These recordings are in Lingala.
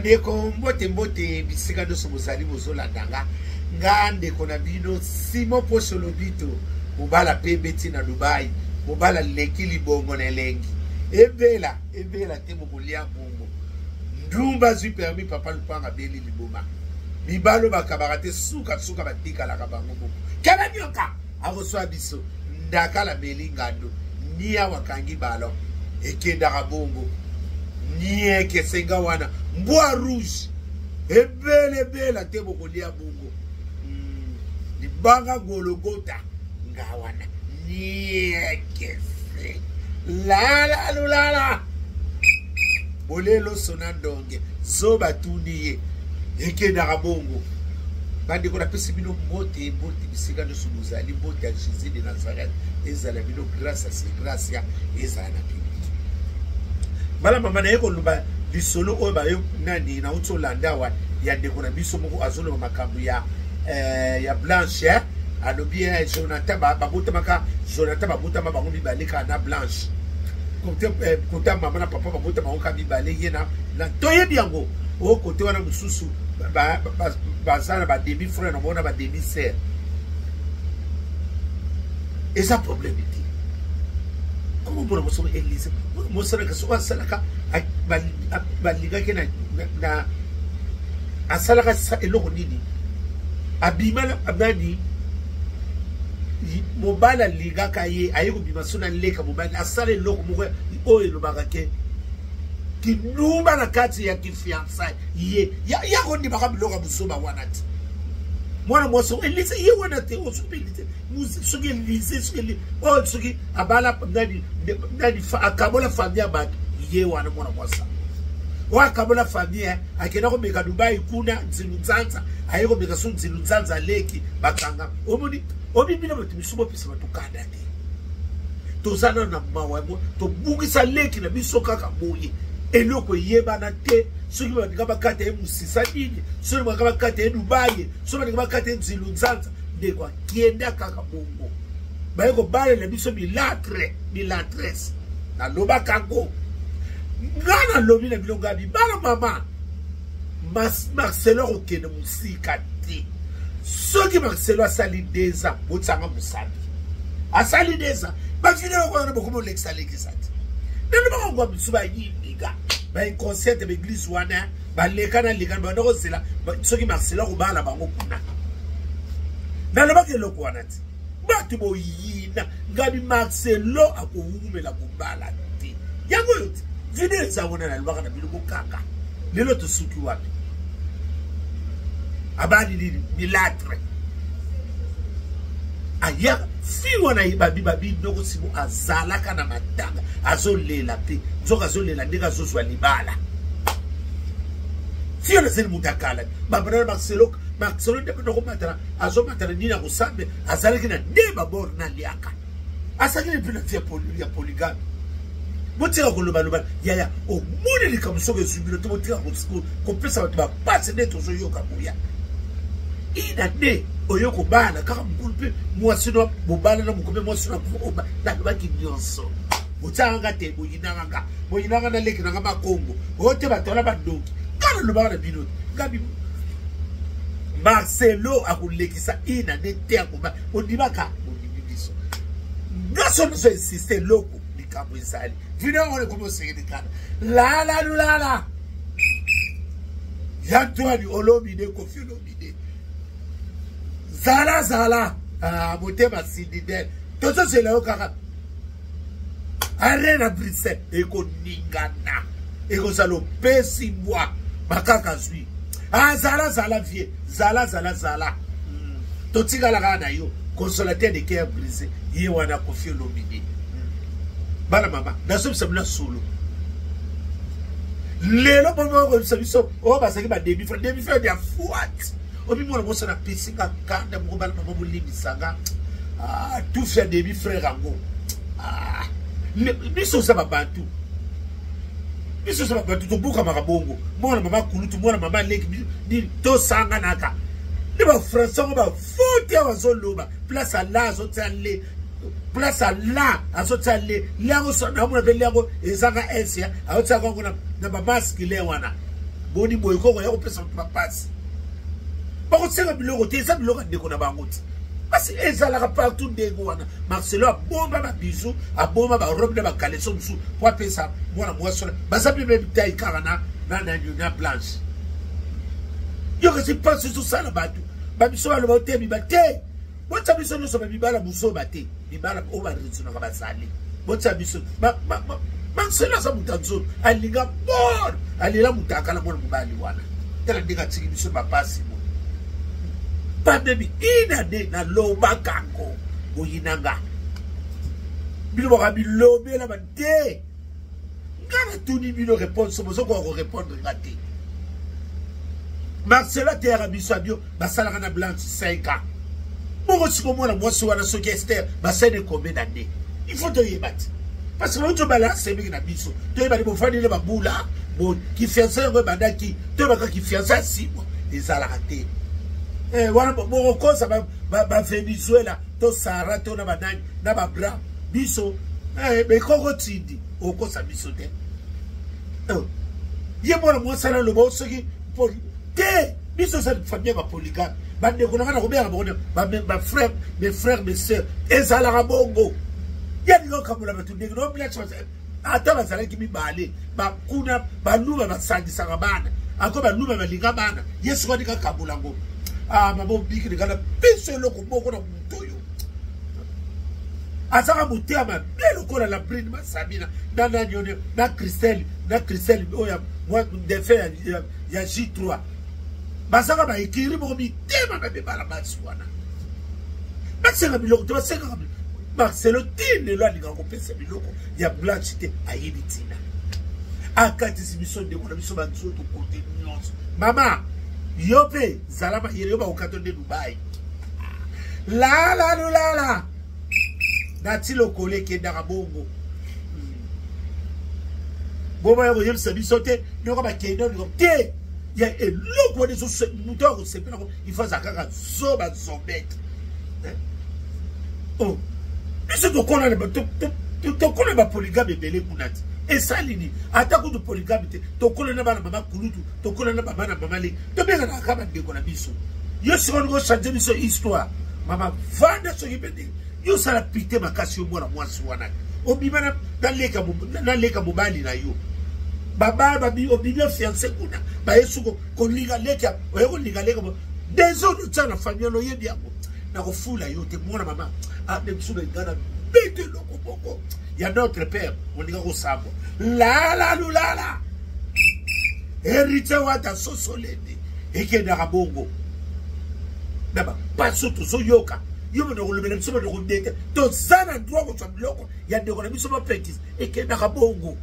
Ndeko mbote mbote bisika nyonso bozali bozolanda nga nga ndeko na bino Simon Posho Lobito mobala pe ebeti na Dubai mobala leki libongo na elengi ebela ebela te bokolia bongo ndumba azwi permis papa lupanga abeli liboma mibalo bakabaka te suka suka batikalaka bango moko keba nyoka akoswa biso ndakala meli ngando nia wakangi ballon ekendaka bongo nieke senga wana mbwa rouge ebele ebela te bokolia bongo hmm, libanga gologota nga wana niekese lala lulala bolelo sona ndonge zoba tuni ye ekendaka bongo bandeko napesi bino mbote mbote bisika nyonso bozali mbote ya jésus de nazareth ezala bino grâce ya se gracia ezala na bino bala mama naye koloba lisolo oyo baye nani nauti olanda awa ya ndeko na biso moko azoloba makambo ya eh, ya blanche eh? alobi eh, jonathan babotamaka jonathan babotama bango mibale kaka na blanche kota eh, mama na papa babota bango kaka mibale ye na toyebi yango o kote wana mosusu baza na bademi frère na bango na bademi sœur eza problème te koma mpona mosoko elise mosalaka soki asalaka balingaki na asalaka eloko nini abima nani mobali alingaka ye aye kobima so na leka mobali asala eloko moko oyo elobaka ke kindumba na kati ya kifiançai ye ya kondimaka biloko ya buzoba wana te mwana mwasi elise ye wana te osoki elise soki elise soki oyo soki abala nani nani akabola famille ya bato ye wana mwana mwasi oyo akabola famille eh, akenda komeka dubai kuna nzilu nzanza aye komeka so nzilu nzanza aleki bakanga omoni obi bino bato misu bopesa bato kanda te toza nano na mawa yango tobungisa leki na biso kaka boye eloko eyebana te soki balinga bakata ye mosisa nini soki balinga bakata ye dubai soki balinga bakata ye nzilu nzanza ndeko akenda kaka bongo baye kobalela biso bilatre bilatresse nalobaka yango nga nalobi na bino ngabi bana mama marcelo akokende mosika te soki marcelo asali deza botianga mosapi asali deza bavideo wana bokomi olekisa lekisa te nano bakongwa biso bayindiga bainconsciente baeglise wana balekana lekana banda kozela soki marcelo akobala bango kuna nalobaki eloko wana te bato boyina ngabi marcelo akowumela kobala te yango oyo te video eza wana nalobaka na bino bokanga lelo tosuki wapi abali nini milatre aya fi wana babi babi ndoko simo azalaka na matanga azolela mpe nzoka azolela ndenge azozwa libala fi wana ezali moto akala babana marcelo marcelo nde nakomatana azomatana nini akosambe azalaki na nde babor naliaka azalaki mpe na vie ya polygame botika kolobaloba yaya omoni likambo soki ezwi bino te botika kopesa bato bapasi nde tozoyoka boya ina nde oyo kobala kaka mokolo mpe mwasi no bobala na mokolo mpe mwasi no nalobaki nyonso botiaka nga te boyinaka nga boyinaka na leki nanga makongo oyo te bato wana bandoki nga nalobaka na bino te ngabi marcelo akolekisa ina nde te akoba ondimaka ondimi biso nyonso nyonso insiste eloko likambo ezali video yango ekomi osengeli kaka lala lulala ya antoine olomide kofi olomide zala zala ah, motema sindidele tozozela yo kaka arena bruxelles ekoningana ekozala opesi mbwa makaka zwi ah, zala zala vie zala zala zala hmm. totikala kaka na yo consolateur de cœur brisé ye wana kofi olomide hmm. bana mama nazobisa bino solo lelo bomokoyebisa biso oyo bazalaki bademi frère demi frère ya fuat obi mwana mwasi na pesi nga kanda moko bana mama bolimbisa nga ah, tufi ya demi frère yango ah, biso oza babantu biso oza babantu tobukamaka bongo mwana mama kulutu mwana mama leki nini tosanganaka nde bafrançais yango bafote awa azoloba place ala azotia le place ala azotia le le yango namona mpe le yango ezanga s azotiaka yango na bamaskile wana. Boni boye koko ya kopesa bato bapasi. Bakosenga biloko te, eza biloko ya ndeko na bango te. Parce ezalaka partout ndenge wana. Marcelo abomba ba bijoux, abomba ba robe na ba caleçon mosusu po apesa mwana mwasi wana. Baza mpe meme taille kaka na na na na Blanche. Yo kasi pasi ezosala bato. Ba biso baloba te miba te. Botya biso nyonso ba mibala buzoba te. Mibala oyo ba raisonnaka bazali. Botya biso Marcelo aza moto ya nzoto, alinga bor, alela moto akala mwana mobali wana. Tala ndenge atiki biso bapasi bo. Babebi ina de nalobaka yango boyina nga. Bino baka bilobela ba te. Nga natuni bino réponse bozokoka korépondre nga te. Marcelo ateyaka biso abio basalaka na Blanche 5 ans. Bongo sikoyo mwana mwasi wana soki Esther basali combien d'années? Il faut toyeba te. Parce que bauti obala semeki na biso. Toyeba te bofandi na babula, bo kifiansa yango ebandaki, toyebaka kifiansa ya sima ezalaka te. Eh, wana bokokosa ba, ba, ba Venezuela to Sahara to na banani na ba bra biso eh, bekoko tindi okosa biso te. Eh, ye mwana mwasi wana aloba soki te biso eza famille ya bapolygame bandeko na ngai nakobengaka bango bafrère mes frères mes sœurs ezalaka bongo ye alinga kokabola bato ndenge no blanche ata bazalaki mibale bakuna baluba basangisaka bana ako baluba balinga bana ye soko alinga kabola yango ah mama obiki linga na biso eloko moko na moto oyo azaka motema mabe lokola la brine masabina na nani oyo na christelle na christelle oyo ya defe ya J3 bazaka ba ekiri moko mitema mabe bala basi wana basenga biloko te basengaka Marcelo ti lelo alingaka kopesa biloko ya Blanche te ayebi ntina akatisi biso ndeko na biso banzoto kote nyonso mama yo mpe zala mayele yo bakokato nde Dubai lala lulala nati lokolo ekendaka bongo bobaya koyebisa biso te ndoko bakende olingo te ya eloko wana moto ya kosepela ko il faut azala kaka zoba zobete oh biso tokola tokola bapoligame ebele kuna te esali nini ata kutu polygame te tokola na bana mama kulutu tokola na bana mama leki tobenganaka kaka bandeko na biso yo sikoyo olingi ochange biso histoire mama vanda soki mpe ndenge yo osala pite makasi yo mwana mwasi wana obima naleka mobali na yo baba obimi ofiance kuna baye suko kolinga leka oye kolinga leka desordre otya na famille wana oyebi yango nakofula yo te mwana mama ande biso na nga na bete eloko moko ya notre père olinga kosambwa lala lulala héritier wata sosolende ekendaka bongo na bapasi oyo tozoyoka yo banda kolobela biso banda kobeta toza na droit kozwa biloko ya ndeko na biso bapekisa ekendaka bongo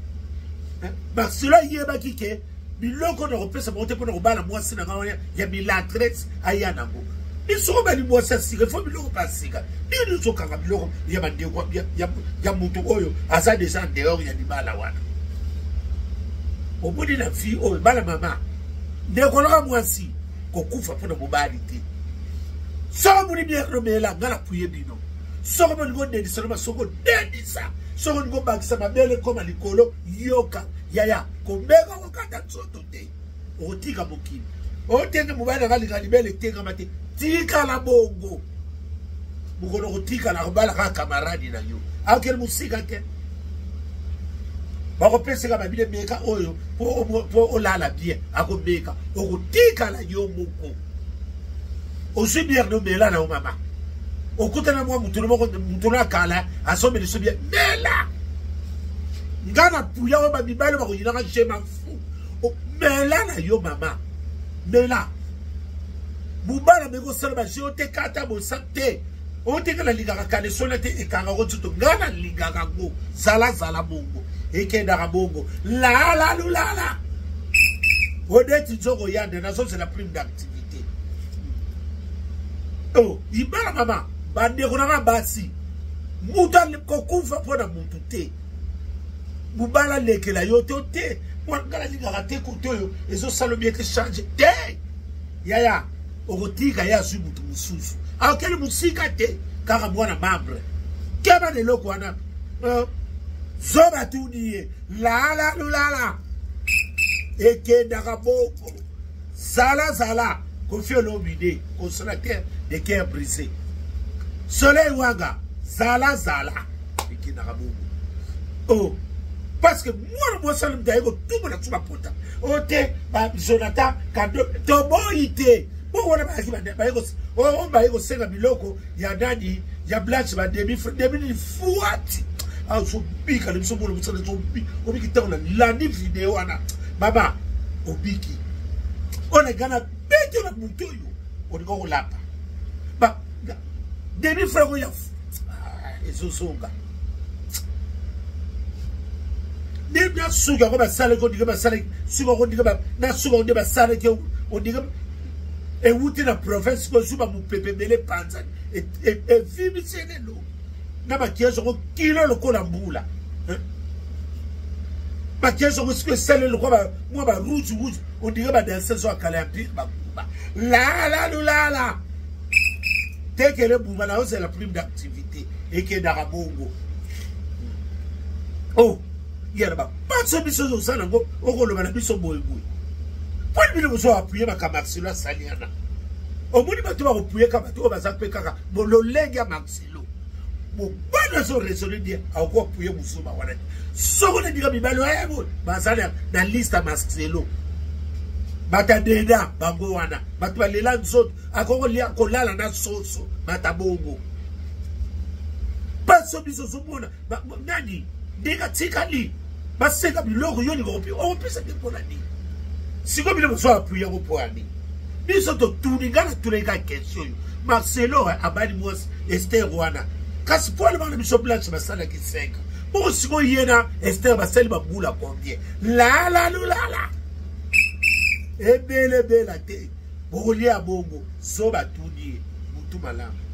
Marcelo ayebaki ke biloko na kopesa bango te mpona kobala mwasi na ngai ya milatresse aya nango biso obali mwasi ya sika ifo biloko mpe ya sika nini ozokanga biloko ya bandeko ya moto oyo aza deja en dehors ya libala wana omoni na vie oyo bala mama ndeko naka mwasi kokufa mpo na mobali te soki omoni biere omela ngai napuye bino soki olingi odendisa no masoko odendisa soki olingi obakisa mabele ekoma likolo yoka yaya komeka kokata nzoto te okotika mokili otenge mobali nanga alinga libele etengama te tikala bongo mokolo kotikala kobala kaka kamaradi na yo akokende mosika te bakopesaka babile meka oyo mpo olala bien akomeka okotikala yo moko ozwi biere no mela na yo mama okutana mwa mutulu moko mutulu ya kala asombeli so biere mela nga na puya oyo bamibali bakoyinaka je m'en fous mela na yo mama mela mobali ameki kosala baje oteka ata bosa te oteka nalingaka kalesona te ekangako nzoto nga nalingaka ngo zalazala bongo ekendaka bongo lalalulala odeti nzoko yande nazozela prime d'activité oh, libala mama bandeko nanga basi moto kokufa mpo na motu te mobala alekela yo to te nga nalingaka te kote oyo ezosala obie te change te yaya okotika ye azwi motu mosusu akokeli mosika te kaka mwana membre keba na eloko wana eh, zoba tuni ye lala lulala. Ekendaka bongo. Zala zala. Koffi Olomide, consolateur de cœur brisé. Soleil Wanga, zala zala. Ekendaka bongo. Oh, parce que mwana mwasi wana moto aye kotumbola biso bapota o te jonathan kado toboyi te bongo wana bayaki oyo baye kosenga biloko ya nani ya blanche bademi demi nini fuati azobika na biso mona mosala obiki ntango nalandi video wana baba obiki oyo na gana beti na moto oyo olinga kolapa demi frère oyo ah, ezozonga nde na suki yango basalaki ondike basalaki suki yango ondike na suki yango nde basalaki ondike ewuti na province kozwi bamopepe ebele epanzani evimisi elelo na maquillage yango kilo lokola mbula maquillage yango sikoyo esali lokola mwa ba rouge rouge ondire badanseuse ya kala ya mpire bakuba lala lulala tekele buma na ozela prime d'activité ekendaka bongo oh ya na bapaso biso ozosala yango okoloba na biso boyeboye mponi bino bozo apuye makambo marcelo asali wana omoni bato bakopuye kaka bato oyo baza mpe kaka lolenge ya marcelo mobali azo raisonne bien akoki apuye mozuba wana te soko nandika mibali oyo baza na liste ya marcelo bato ya deda bango wana bato balela nzoto akoki kolala na soso bato ya bongo paso biso ozomona nani ndenge atikali basenga biloko yo olinga okopesa te mpo na nini sikoyo bino bozo appuye yango mpo ya nini biso totuni ngai natunaki kaka question oyo marcelo eh, abali mwasi ester wana kasi mpo alobaka na biso blanche basalaki 5 bongo sikoyo ye na ester basali bambula combien lalalulala ebelebela te bokolia bongo zoba tuni ye mutu malamu.